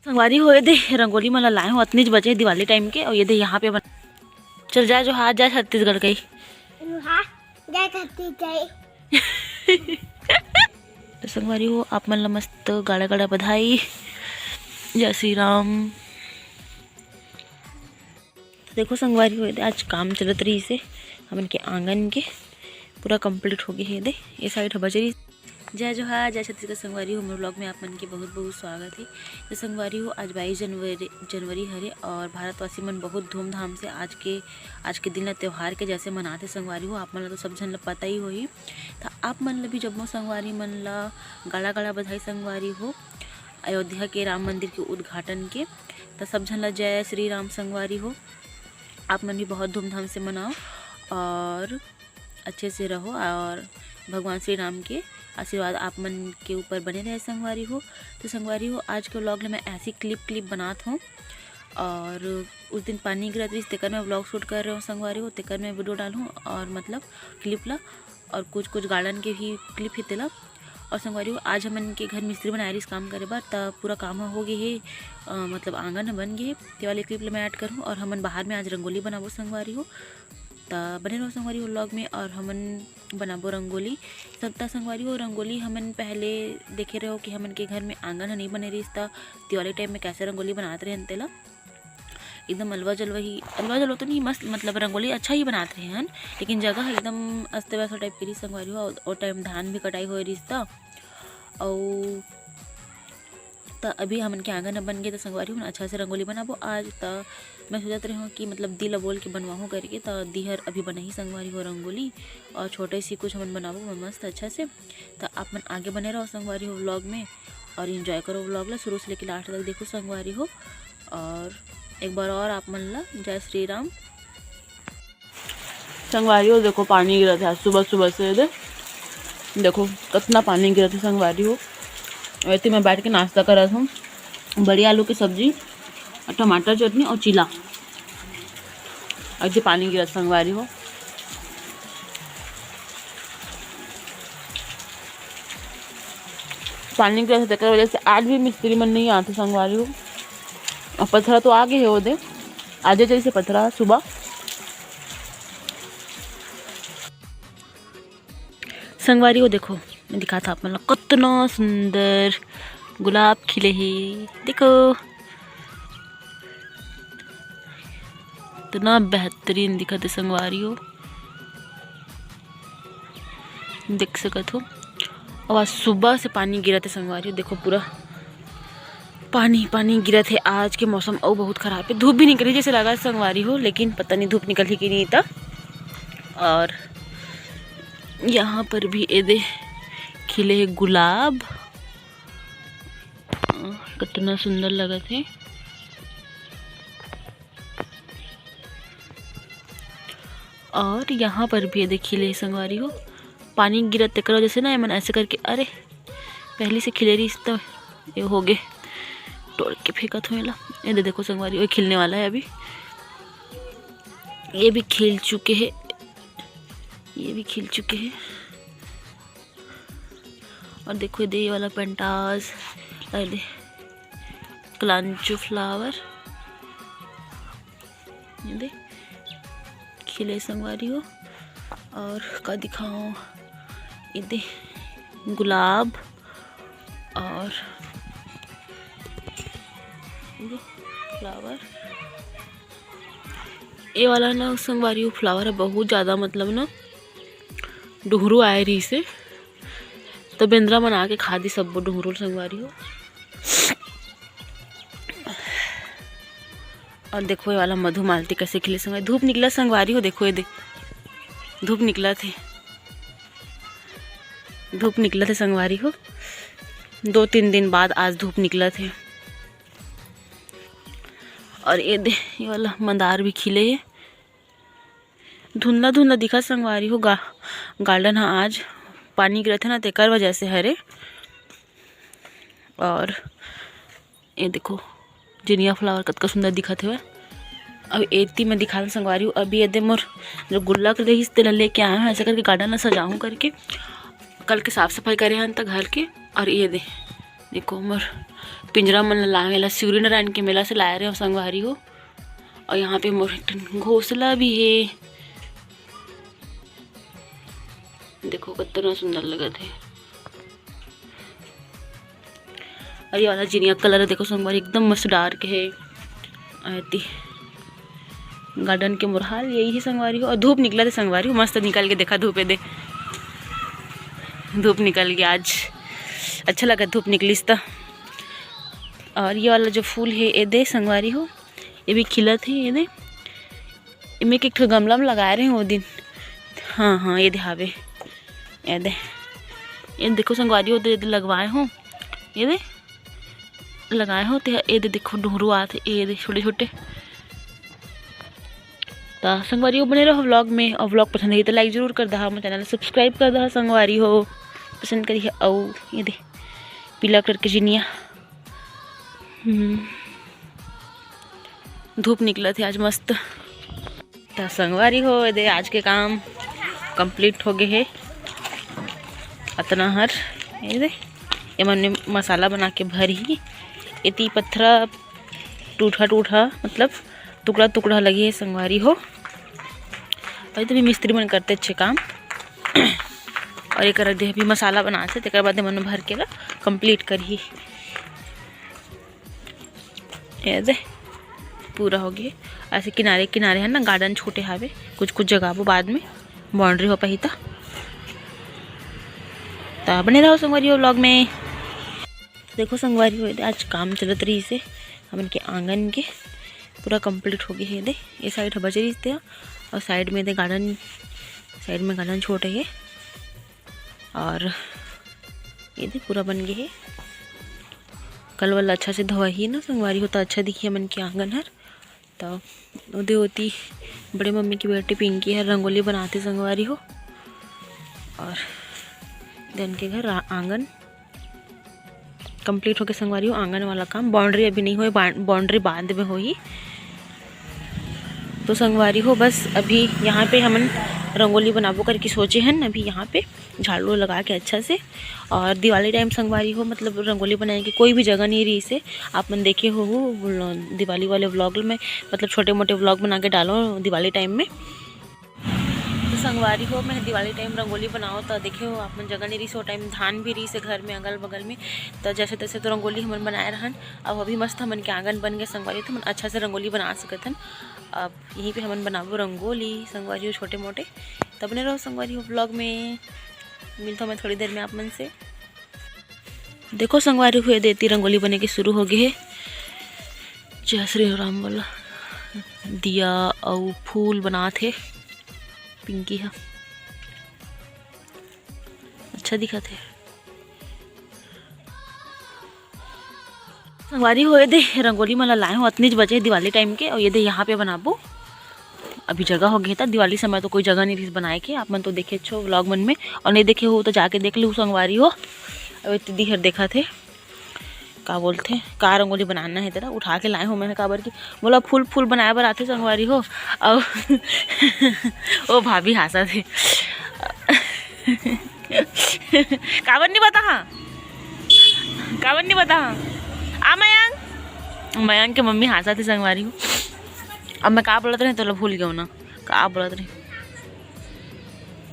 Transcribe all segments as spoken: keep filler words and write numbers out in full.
संगवारी हो, ये दे रंगोली मन ला लाए हो, अतनीच बचे हे दिवाली टाइम के। और ये दे यहाँ पे बन-, चल जय जोहार, जय छत्तीसगढ़ कही। हाँ, जय छत्तीसगढ़। तो संगवारी हो, आप मन ला मस्त गाड़ा गाड़ा बधाई, जय श्री राम। तो देखो संगवारी हो, ये दे आज काम चलत रहिस हे हमन के आंगन के, पूरा complete हो गे हे। ये दे ये side ह बचे रहिस। जय जोहार, जय छत्तीसगढ़ संगवारी हो, मोर vlog में आप मन के बहुत बहुत स्वागत हे। तो संगवारी हो, आज बाईस जनवरी, जनवरी हरे और भारतवासी मन बहुत धूमधाम से आज के, आज के दिन ला, त्यौहार के जैसे मनाथे संगवारी हो। आप मन ला तो सब झन ला पता ही होही। तो आप मन ला भी, जम्मो संगवारी मन ला गाड़ा गाड़ा बधाई संगवारी हो, अयोध्या के राम मंदिर के उद्घाटन के। तो सब झन ला जय श्री राम संगवारी हो। आप मन भी बहुत धूमधाम से मनाओ और अच्छे से रहो और भगवान श्री राम के आशीर्वाद आप मन के ऊपर बने रहे संगवारी हो। तो संगवारी हो, आज के vlog ला मैं ऐसी clip clip बनात हूँ और उस दिन पानी गिरत रहिस, तेकर मैं vlog shoot कर रहे हूँ संगवारी हो, तेकर मैं video डालूँ और मतलब clip ला और कुछ कुछ garden के भी clip हे तेला। और संगवारी हो, आज हमन के घर मिस्त्री मन आए रहिस काम करे बर, त पूरा काम ह हो गे हे, अ, मतलब आंगन ह बन गे हे, ते वाले clip ला मैं add करहूँ। और हमन बाहर में आज रंगोली बनाबो संगवारी हो, त बने रहो संगवारी हो vlog में। और हमन बनाबो रंगोली। त, त संगवारी हो, रंगोली हमन पहले देखे रहो कि हमन के घर में आंगन ह नहीं बने रहिस, त दिवाली टाइम में कैसे रंगोली बनात रहे तेला। एकदम अलवा जलवा ही, अलवा जलवा तो नहीं, मस्त मतलब रंगोली अच्छा ही बनात रहे हन, लेकिन जगह एकदम अस्त व्यस्त type के रहिस संगवारी हो। ओ टाइम धान भी कटाई होए रहिस त, अउ त अभी हमन के आंगन ह बन गे, त संगवारी हो ना अच्छा से रंगोली बनाबो आज। त मैं सोचत रहे हूँ कि मतलब दिल बोल के बनवाहूँ करके, त दिहर अभी बनाही संगवारी हो रंगोली, और छोटे सी कुछ हमन बनाबो मस्त अच्छा से। त आप मन आगे बने रहो संगवारी हो vlog में और enjoy करो vlog ला शुरू से लेके last तक देखो संगवारी हो। और एक बार और आप मन ला जय श्री राम। संगवारी हो, देखो पानी गिरत हे आज सुबह सुबह से। दे देखो कितना पानी गिरत हे संगवारी हो। वैसे मैं बैठ के नाश्ता करत हूँ, बड़ी आलू की सब्जी और टमाटर चटनी और चीला। और ये पानी गिरत संगवारी हो, पानी गिरत हे, तेकर वजह से आज भी मिस्त्री मन नहीं आते संगवारी हो। और पथरा तो आ गे हे ओदे, आजे जैसे पथरा सुबह। संगवारी हो देखो, मैं दिखात हूँ आप मन ला, कितना सुंदर गुलाब खिले हे। देखो, इतना बेहतरीन दिखत हे संगवारी हो, देख सकत हो। और आज सुबह से पानी गिरत हे संगवारी हो, देखो पूरा पानी पानी गिरत हे। आज के मौसम अउ बहुत खराब हे, धूप भी निकली जैसे लगा संगवारी हो, लेकिन पता नहीं धूप निकलही कि नहीं त। और यहाँ पर भी एदे खिले हे गुलाब, कितना सुंदर लगत हे। और यहाँ पर भी एदे खिले संगवारी हो, पानी गिरत तेकर वजह से ना एमन ऐसे करके, अरे पहली से खिले रहिस त ये हो गे, तोड़ के फेंकत हो एला। ये दे देखो संगवारी, वो खिलने वाला है अभी, ये भी खिल चुके हैं, ये भी खिल चुके हैं। और देखो ये दे, ये वाला पेंटास, और दे क्लांचो फ्लावर, ये दे खिले संगवारी हो। और का दिखाओ, ये दे गुलाब और ये फ्लावर, ये वाला ना संगवारी हो फ्लावर है बहुत ज़्यादा, मतलब ना डुहरू आए रहिसे, त बेंदरा मन आके खा दी सब्बो डुहरू संगवारी हो। और देखो ये वाला मधुमालती कैसे खिले संगवारी, धूप निकला संगवारी हो, देखो ये दे धूप निकला थे, धूप निकला थे संगवारी हो, दो तीन दिन बाद आज धूप निकला थे। और ये दे ये वाला मंदार भी खिले है, धुंधला धुंधला दिखा संगवारी हो। गा-, garden हा आज पानी गिरत है ना, तेकर वजह से हरे। और ये देखो जिनिया फ्लावर कतका सुंदर दिखत हवे। अब एती मैं दिखाल संगवारी हूँ, अभी ये दे मोर जो गुल्लक रहिस तेला लेके आए हूँ, ऐसे करके garden ला सजाहूँ करके। कल के साफ सफाई करे हन त घर के। और ये दे देखो, मोर पिंजरा मन ला लाए, एला शिवरी नारायण के मेला से लाए रहे हो संगवारी हो। और यहाँ पे मोर एक ठन घोंसला भी है। देखो, कितना सुंदर लगत है। और ये वाला जिनिया कलर है, देखो संगवारी, एकदम मस्त डार्क है। और एती गार्डन के मोर हाल यही है संगवारी हो। और धूप निकला थे संगवारी हो, मस्त निकल के देखा धूप, एदे धूप निकल गया आज, अच्छा लगा धूप निकलिस त। और ये वाला जो फूल है, एदे संगवारी हो, ये भी खिलत है, एदे एमे एक ठो गमला में लगाए रहे वो दिन। हाँ, हाँ, एदे हावे, एदे, ये देखो संगवारी हो, एदे लगवाए हो, एदे लगाए हो ते, एदे देखो डोहरू आत हे, एदे छोटे छोटे। त संगवारी हो, बने रहो vlog में, और vlog पसंद आही तो like जरूर कर दहा, मोर channel subscribe कर दहा संगवारी हो, पसंद करिहा। अउ एदे पीला कलर के जिनिया, हम्म, धूप निकलत हे आज मस्त। त संगवारी हो, एदे आज के काम complete हो गे हे। अतना हर एदे एमन में मसाला बना के भरही। एती पथरा टूटा टूटा, मतलब टुकड़ा टुकड़ा लगे हे संगवारी हो। अभी तो भी मिस्त्री मन करथे अच्छे काम। और एकर दे अभी मसाला बनाथे, तेकर बाद एमन भर के ला complete करही। एदे पूरा हो गे। ऐसे किनारे किनारे है ना, गार्डन छोटे हावे, कुछ कुछ जगाबो बाद में, बाउंड्री हो पाही त। त बने रहो संगवारी हो vlog में। देखो संगवारी हो, आज काम चलत रहिसे हमन के आंगन के, पूरा complete हो गे हे। एदे ये side ह बचे रहिसे, और side में एदे गार्डन, side में गार्डन छोटे हे। और एदे पूरा बन गे हे। कल वाला अच्छा से धोवाही ना संगवारी हो, त अच्छा दिखही हमन के आंगन हर। त ओदे ओती बड़े मम्मी के बेटी पिंकी हर रंगोली बनाथे संगवारी हो। और देन के घर आ-, आंगन complete होके संगवारी हो, आंगन वाला काम, बाउंड्री अभी नहीं होए, बा-, बाउंड्री बाद में होही। तो संगवारी हो, बस अभी यहाँ पे हमन रंगोली बनाबो करके सोचे हन, अभी यहाँ पे झाड़ू लगा के अच्छा से। और दिवाली टाइम संगवारी हो, मतलब रंगोली बनाए के कोई भी जगह नहीं रहिसे। आप मन देखे हो दिवाली वाले vlog में, मतलब छोटे मोटे vlog बना के डालो दिवाली टाइम में। तो संगवारी हो, मैं दिवाली टाइम रंगोली बनाओ तो देखे हो आप मन, जगह नहीं रहिसे, वो टाइम धान भी रहिसे घर में अगल बगल में, तो जैसे तैसे तो रंगोली हमन बनाए रहन। अब अभी मस्त हमन के आंगन बन गए संगवारी, तो हमन अच्छा से रंगोली बना सकत हन। अब यहीं पे हमन बनाबो रंगोली संगवारी हो छोटे मोटे। त बने रहो संगवारी हो vlog में, मिलता मैं थोड़ी देर में आप मन से। देखो संगवारी हो, एदे एती रंगोली बने के शुरू हो गे हे। जय श्री राम वाला दिया अउ फूल बनात हे पिंकी ह, अच्छा दिखत हे। संगवारी हो, एदे रंगोली मन ला लाए हो, अतनीच बचे हे दिवाली टाइम के, और एदे यहाँ पे बनाबो। अभी जगह हो गे हे त, दिवाली समय तो कोई जगह नहीं रहिस बनाए के, आप मन तो देखे छो vlog मन में, और नहीं देखे हो तो जाके देख लो संगवारी हो। अब दीदी हर देखत हे, का बोलथे, का रंगोली बनाना हे तेला, उठा के लाए हो मैं, काबर की मोला फूल फूल बनाए बर आथे संगवारी हो। अउ ओ भाभी हाँसत हे। काबर नहीं बता हाँ, काबर नहीं बता हाँ। आ मयंक, मयंक के मम्मी हाँसत हे संगवारी हो। अब मैं का बोलत रहे, तोला भूल गयो ना, का बोलत रहे,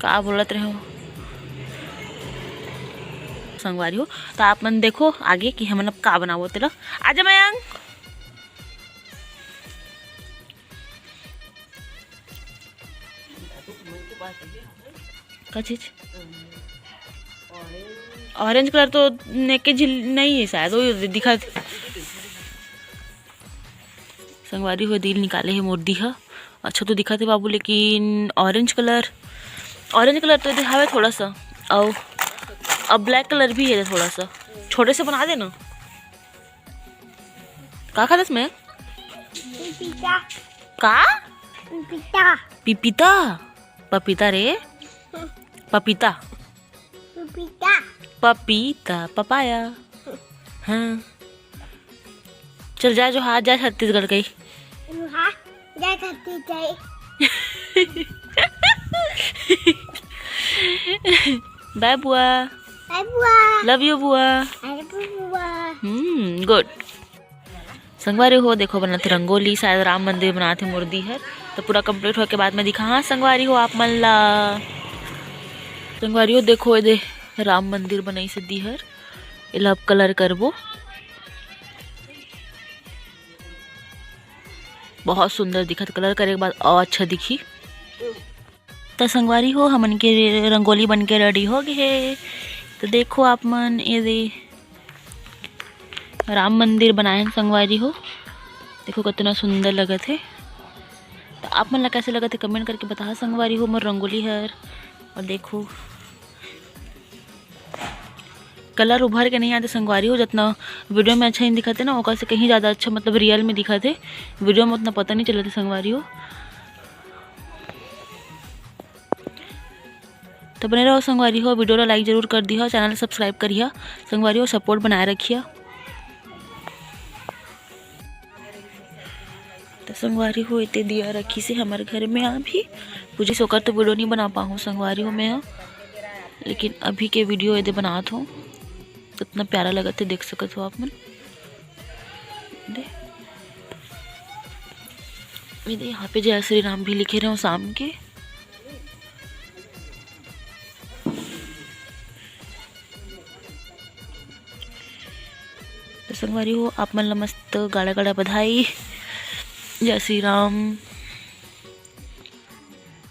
का बोलत रहे हो संगवारी हो। तो आप मन देखो आगे कि हमन अब का बनाबो तेला। आजा मयंक। का चीज? Orange colour तो नेके झिल नहीं है शायद, वो दिखा। संगवारी हो, दिल निकाले हे मोर दिहा। अच्छा तो दिखत हे बाबू, लेकिन orange colour, orange colour तो एदे हावे थोड़ा सा, अउ अब black colour भी है थोड़ा सा। छोटे से बना देना। का खाथस मैं? पपीता। का? पपीता। पिपीता? पपीता रे। पपीता। पपीता। पपीता, पपाया। हाँ। चल जा, जो हाथ जा छत्तीसगढ़ कही। हाँ, जा छत्तीसगढ़। Bye बुआ। Bye बुआ। Love you बुआ। Love you बुआ। गुड। संगवारी हो, देखो, बनत हे रंगोली, शायद राम मंदिर बनात हे मोर दीदी हर। तो पूरा कंप्लीट होए के बाद में दिखा, हाँ संगवारी हो, आप मन ला। संगवारी हो, देखो, एदे राम मंदिर बनाइस हे दीदी हर, एला अब कलर करबो। बहुत सुंदर दिखत, कलर करे के बाद और अच्छा दिखी। तो संगवारी हो, हमन के रंगोली बन के रेडी हो गे हे। तो देखो आप मन, एदे राम मंदिर बनाए हे संगवारी हो। देखो कितना सुंदर लगत हे। तो आप मन ला कैसे लगत हे, कमेंट करके बताहा संगवारी हो मोर रंगोली हर। और देखो, कलर उभर के नहीं आते संगवारी हो, जितना वीडियो में अच्छा नहीं दिखत हे ना, ओकर से कहीं ज़्यादा अच्छा, मतलब, रियल में दिखत हे। वीडियो में उतना पता नहीं चलत हे संगवारी हो। तो बने रहो संगवारी हो, वीडियो ला लाइक जरूर कर दिहा, चैनल सब्सक्राइब करिहा संगवारी हो, सपोर्ट बनाए रखिहा। तो संगवारी हो, एदे दिया रखिस हे हमर घर में। अभी पूजा से ओकर तो वीडियो नहीं बना पाहूँ संगवारी हो मैं ह, लेकिन अभी के वीडियो एदे बनात हूँ। कितना प्यारा लगत हे, देख सकत हो आप मन। दे, ये दे, यहाँ पे जय श्री राम भी लिखे रहे हो शाम के। तो संगवारी हो, आप मन ला मस्त गाड़ा गाड़ा बधाई, जय श्री राम।